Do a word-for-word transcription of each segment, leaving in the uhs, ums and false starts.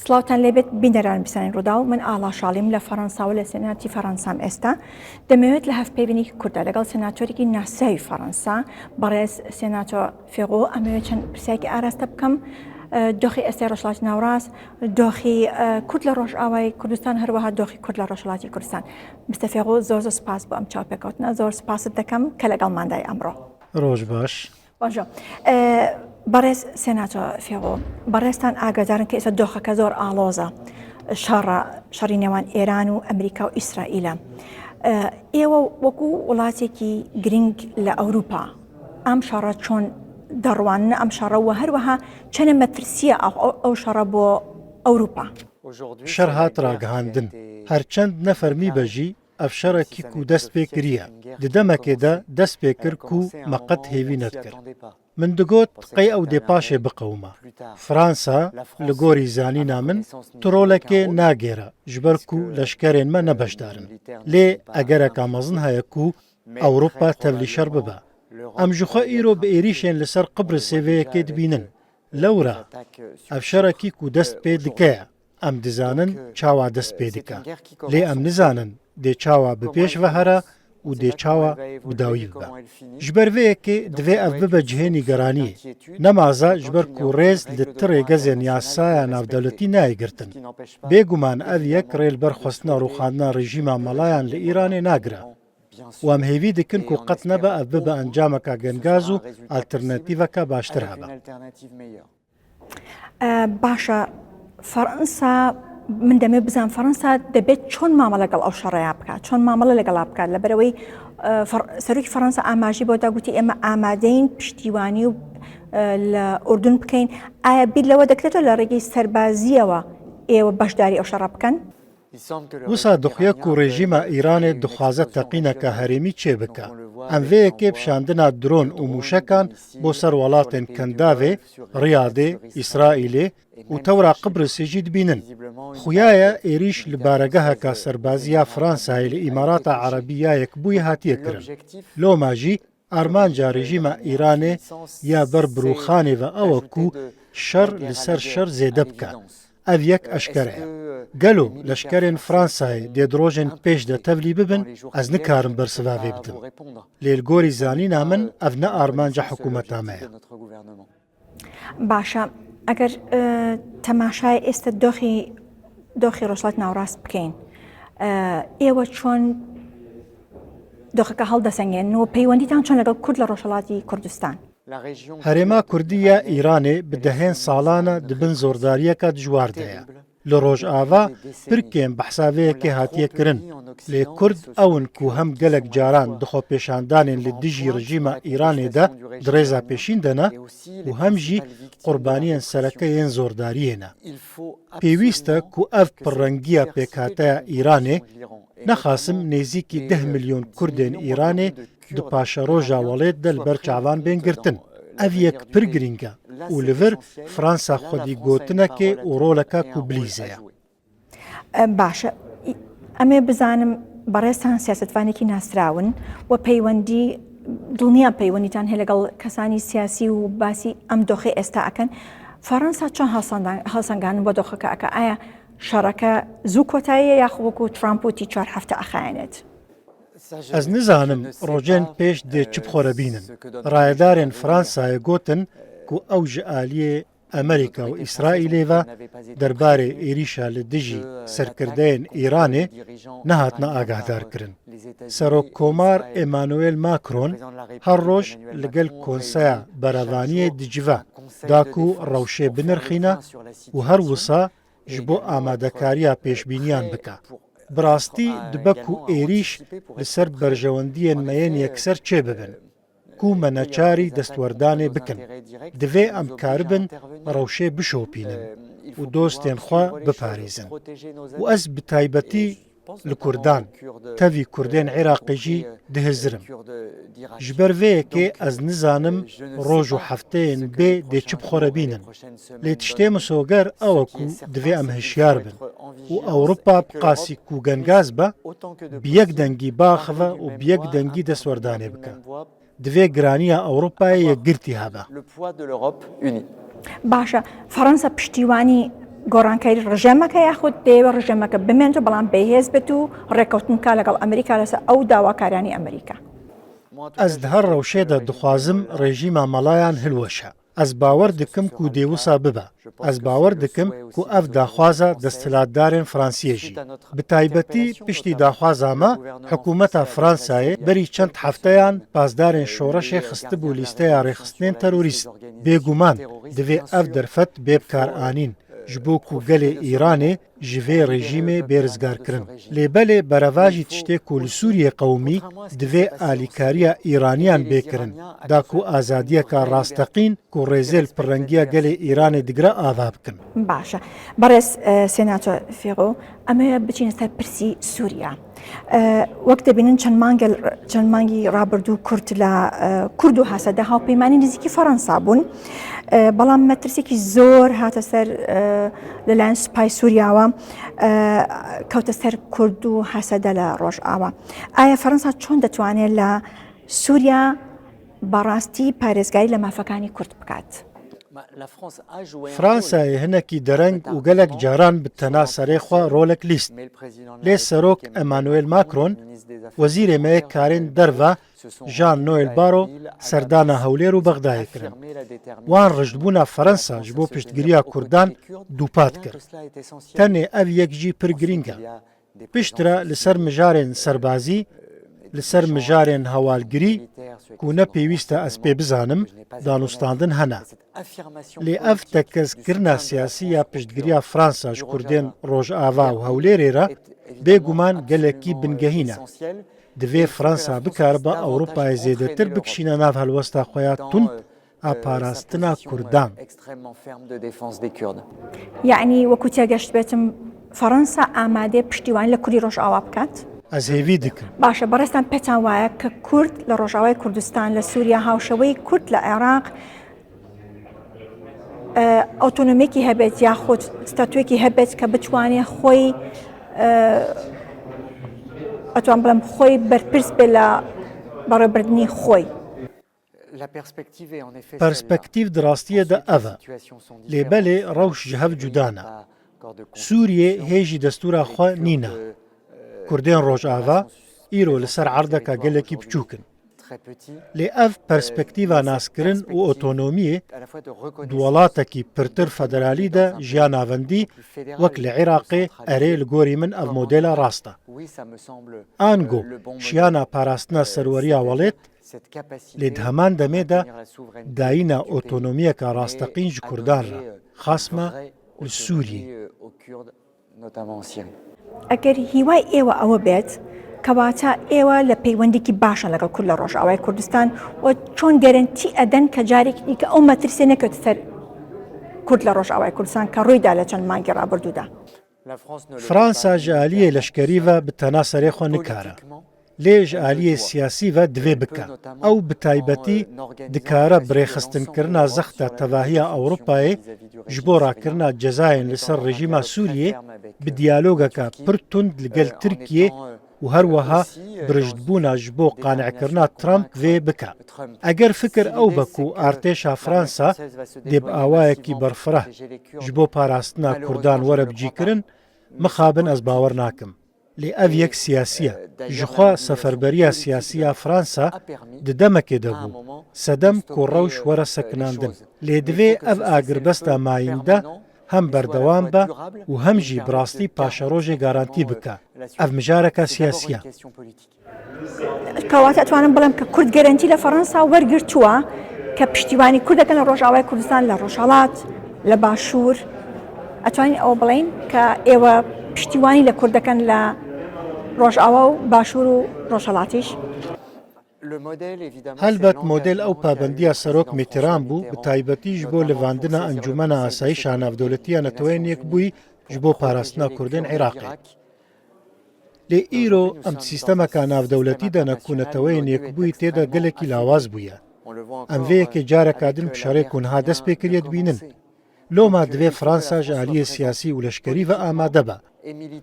سڵاوتان لێبێت بینەران بیسەرانی ڕووداو، من ئاڵا شاڵیم لە فەڕەنسا و لە سێناتی فەڕەنسام ئێستا. دەمەوێت لە هەڤپەیوەندیەکی کووردا لەگەڵ سێناتۆرێکی ناسراوی فەڕەنسا، بەڕێز سێناتۆر فێغۆ، ئەمەوێت چەند پرسیارێکی ئاراستە بکەم. دۆخی ئێستای ڕۆژهەڵاتی ناوڕاست، دۆخی کورد لە ڕۆژئاوای کوردستان، هەروەها دۆخی کورد لە ڕۆژهەڵاتی کوردستان. مستەر فێغۆ، زۆر زۆر سپاس بۆ ئەم چاوپێکەوتنە، زۆر سپاست دەکەم کە لەگەڵماندای ئەمڕۆ. ڕۆژ باش. باشە. بەڕێز سێناتۆر فێغۆ، بەڕێزتان ئاگادارن کە ئێستا دۆخەکە زۆر ئاڵۆزە. شەڕە، شەڕی نێوان ئێران و ئەمریکا و ئیسرائیلە. ئێوە وەکو وڵاتێکی گرنگ لە ئەوروپا، ئەم شەڕە چۆن دەڕوانن؟ ئەم شەڕە و هەروەها چەنە مەترسیە ئەو، ئەو، ئەو شەڕە بۆ ئەوروپا؟ شەر هات ڕاگەهاندن. هەرچەند نەفەرمی بەژی، ئەف شەرەکی کو دەست پێ کریە، ددەمەکێ دە دەست پێ کر کو مەقەت هێوی نەدکر. من دگوت قەی ئەو دێ پاشێ بقەومە. فرانسا، لە گۆری زانینا من، ترۆلەکێ ناگێرە، ژبەر کو لەشکەرێن مە نەبەشدارن. لێ ئەگەرەکا مەزن هەیە کو ئەوروپا تەڤلی شەر ببە. ئەم ژوخە ئیرۆ بە ئێریشێن لەسەر قبرسێ vê yekê dibînin. Lewra ev şerekî ku dest pê dike ye. Em dizanin çawa dest pê dike. Lê em nizanin dê çawa bi pêş ve here û dê çawa bi dawî bibe. Ji ber vê yekê divê ev bibe cihê nîgeraniyê. Nemaza ji ber ku rêz li ti rêgezên yasaya navdewletî nayê girtin. Bêguman ev yek rê li ber xwestina rûxandina rejîma melayan li Îranê nagire. Û em hêvî dikin ku qet nebe ev bibe encameka gengaz û alternatîveke baştir hebe. باشە، فەڕەنسا، من دەمێ بزان فەڕەنسا دەبێت چۆن مامەڵە لەگەڵ ئەو شەڕەیا بکات، چۆن مامەڵە لەگەڵا بکات، لەبەرەوەی سەرۆکی فەڕەنسا ئاماژی بۆ داگوتی ئێمە ئامادەین پشتیوانی و لە ئوردون بکەین. ئایا بیر لەوە دەکرێتەوە لە ڕێگەی سەربازیەوە ئێوە بەشداری ئەو شەڕە بکەن؟ Wisa dixuye ku rejîma Îranê dixwaze teqîneke herêmî çêbike. Em vê yekê bi şandina dron û mûşekan bo ser welatên Kendavê, Riyadê, Îsraîlê û tewra Qibrisê jî dibînin. Xuya ye êrîş li baregeheka serbazî ya Fransayê li Îmarata Erebî ya Yekbûyî hatiye kirin. Loma jî Armanca rejîma Îranê ya ber bi rûxanê ve ew e ku şer li ser şer zêde bike. Ev yek eşkere ye. Gelo leşkerên Fransayê dê di rojên pêş de tevlî bibin, ez nikarim bersiva vê bidim. Lê li gorî zanîna min ev ne armanca hikûmeta me ye. باشە، ئەگەر تەماشای ئێستا دۆخی دۆخی ڕۆژهەڵاتی ناوڕاست بکەین، ئێوە چۆن دۆخەکە هەڵدەسەنگێنن و پەیوەندیتان چۆن لەگەڵ کورد لە ڕۆژهەڵاتی کوردستان؟ Herêma Kurdî ya Îranê bi dehên salan e di bin zordariyeke dijwar de ye. Li Rojava pirkên behsa vê yekê hatiye kirin. Lê Kurd ew in ku hem gelek caran di xwepêşandanên li dijî rejîma Îranê de di rêza pêşîn de ne û hem jî qurbaniyên sereke yên zordariyê ne. Pêwîst e ku ev pirrengiya pêkhateya Îranê, nexasim nêzîkî deh milyon Kurdên Îranê di paşeroja welêt de li ber çavan bên girtin. Ev yek pir girîng e û li vir Fransa xwedî gotinekê û roleke ku bilîze ye. باشە، ئەمێ بزانم بەڕێزتان سیاستوانێکی ناسراون و پەیوەندی دڵنیا پەیوەندیتان هەیە لەگەڵ کەسانی سیاسی و باسی ئەم دۆخی ئێستا ئەکەن. فەڕەنسا چۆن هەڵسەنگان بۆ دۆخەکە ئەکە؟ ئایا شەڕەکە زوو کۆتاییە یاخ وەکو ترامپ وتی چوار هەفتە ئەخایەنێت؟ Ez nizanim rojên pêş dê çi bi xwe re bînin. Rayedarên Fransayê gotin ku ew ji aliyê Amerîka û Îsraîlê ve derbarê êrîşa li dijî serkirdeyên Îranê nehatine agahdar kirin. Serokkomar Emmanuel Macron her roj li gel Konseya Berevaniyê dicive da ku rewşê binirxîne û her wisa ji bo amadekariya pêşbîniyan bike. Bi rastî dibe ku êrîş li ser berjewendiyên me yên yekser çêbibin, ku me neçarî destwerdanê bikin. Divê em karibin rewşê bişopînin û dostên xwe biparêzin. Û ez bi taybetî li Kurdan, tevî Kurdên Iraqê jî dihizirim. Ji ber vê yekê ez nizanim roj û hefteyên bê dê çi bi xwe re bînin. Lê tiştê misoger ew e ku divê em hişyar bin û Ewropa bi qasî ku gengaz be, bi yek dengî biaxive û bi yek dengî destwerdanê bike. Divê giraniya Ewropayê yekgirtî hebe. باشە، فەڕەنسا پشتیوانی گۆڕانکاری ڕژێمەکە یاخود دەیەوێت ڕژێمەکە بمێنێت و بەڵام بێهێز بێت و ڕێکەوتن بکات لەگەڵ ئەمریکا لەسەر ئەو داواکاریانەی ئەمریکا؟ Ez di her rewşê de dixwazim rejîma melayan hilweşe. Ez bawer dikim ku dê wisa bibe. Ez bawer dikim ku ev daxwaza desthilatdarên Fransiyê jî. Bi taybetî piştî daxwaza me, hikûmeta Fransayê berî çend hefteyan pasdarên şoreşê xistibû lîsteya rêxistinên terorîst. Bêguman divê ev derfet bê bikaranîn. Ji bo ku gelê Îranê ji vê rejîmê bê rizgarkirin. Lê belê berevajî tiştê ku li Sûriyê qewimî, divê alîkariya Îraniyan bê kirin, da ku azadiyeka rasteqîn ku rêzê li pirrengiya gelê Îranê digire ava bikin. Baş e. Berêz e, Senator Fêxo, em ê biçîne ser pirsî Sûriya. E, wek dibînin çend mangel, çend mangî rabirdû Kurd la e, Kurd û Hesede hawpeymanî nizîkî Fransa bûn. E, belam metirsekî zor hate ser e, li layen supay Sûriya we e, kewte ser Kurd û Hesede li Rojava. Aya Fransa çond detwanê li Sûriya barastî parêzgarî li mafekani Kurd bikat? Fransayê hinekî dereng û gelek caran bi tena serê xwe rolek lîst. Lê Serok Emmanuel Macron, wezîrê me yê karên derve Jean Noël Barrot serdana Hewlêr û Bexdayê kirin. Wan rijdbûna Fransa ji bo piştgiriya Kurdan dûpat kir. Tenê ev yek jî pir girîng e. Piştre li ser mijarên serbazî, li ser mijarên hewalgirî ku ne pêwîst e ez pê bizanim, danûstandin hene. Lê ev tekezkirina siyasî ya piştgiriya Fransa ji Kurdên Rojava û Hewlêrê re bêguman gelekî bingehîn e. Divê Fransa bikaribe Ewropayê zêdetir bikişîne nav helwesta xwe ya tund a parastina Kurdan. Yanî wekû têgeşt bêtim, Fransa amade piştîwanî li Kurdî Rojava bikat? Ez hêvî dikim. Baş e, berêztan pêtan wayek Kurd li Rojavayê Kurdistan, li Sûriya, hawşeweyî Kurd li Iraq, e, otonomiyekî hebêt yaxud statuyekî hebêt ke bitwanê xwey, e, etwan bilim xwey berpirs bê li berêbirtinî xwey. Perspektîv di rastiyê de ev e. Lê belê rewş ji hev cuda ne. Sûriyê hê jî destûra xwe nîne. Kurdên Rojava îro li ser erdeka gelekî biçûk in. Lê ev perspektîva naskirin û otonomiyê di welatekî pirtir federalî de ji ya navendî wek li Iraqê erê li gorî min ev modela rast e. Ango şiyana parastina serweriya welêt, lê di heman demê de dayîna otonomiyeke rasteqîn ji Kurdan re, xasma li Sûriyê. Eger hîway êwe ewe bêt, kewata êwe li peywendîkî baş in legel Kurd li Rojavayê Kurdistan û çond gerentî eden ke carek dîke ew metirsê nekewt ser Kurd li Rojavayê Kurdistan ke rûy da li çend mangê rabirdû de? Fransa ji aliyê leşkerî ve bi tena serê xwe nikare. Lê ji aliyê siyasî ve divê bike. Ew bi taybetî dikare bi rêxistinkirina zexta tevahiya Ewropayê ji bo rakirina cezayên li ser rejîma Sûriyê bi diyalogeke pir tund li gel Tirkiyê û her wiha bi rijdbûna ji bo qane'kirina Trump vê bike. Eger fikir ew be ku artêşa Fransa dê bi awayekî berfireh ji bo parastina Kurdan were bicîkirin, mixabin ez bawer nakim. Lê ev yek siyasî ye. Jixwe seferberiya siyasî ya Fransa di demekê de bû, sedem ku rewş were sekinandin. Lê divê ev agirbesta mayînde hem berdewam be û hem jî bi rastî paşerojê garantî bike. Ev mijareke siyasî ye. Kewata etwanim bilim ke Kurd gerentî li Fransa wergirtûa ke piştîwanî Kurd dikin li Rojavayê Kurdistan, li Rojhelat, li Başûr. Etwanîn ew bilên ke êwe piştîwanî li Kurd dikin li Rojava û Başûr û Rojhelatî jî. Helbet model ew pabendiya Serok Mitterrand bû, bi taybetî ji bo livandina Encûmena Asayîşa Navdewletî ya Neteweyên Yekbûyî ji bo parastina Kurdên Iraqê. Lê îro em di sîstemeka navdewletî de ne ku Neteweyên Yekbûyî tê de gelekî lawaz bûye. Em vê yekê careka din bi şerê ku niha dest pê kiriye dibînin. Loma divê Fransa ji aliyê siyasî û leşkerî ve amade be.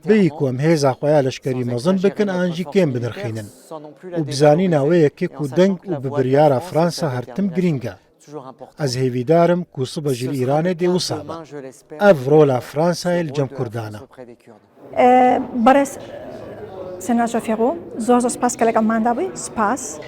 Bêyî ku em hêza xwe ya leşkerî mezin bikin an jî kêm binirxînin. Û bizanîna wê yekê ku deng û bi biryara Fransa her tim girîng e. Ez hêvîdar im ku sibe ji li Îranê dê wisa be. Ev rola Fransayê li cem Kurdan e. Berêz Senaco Fêxû, zor zor spas gelek em manda bû. Spas.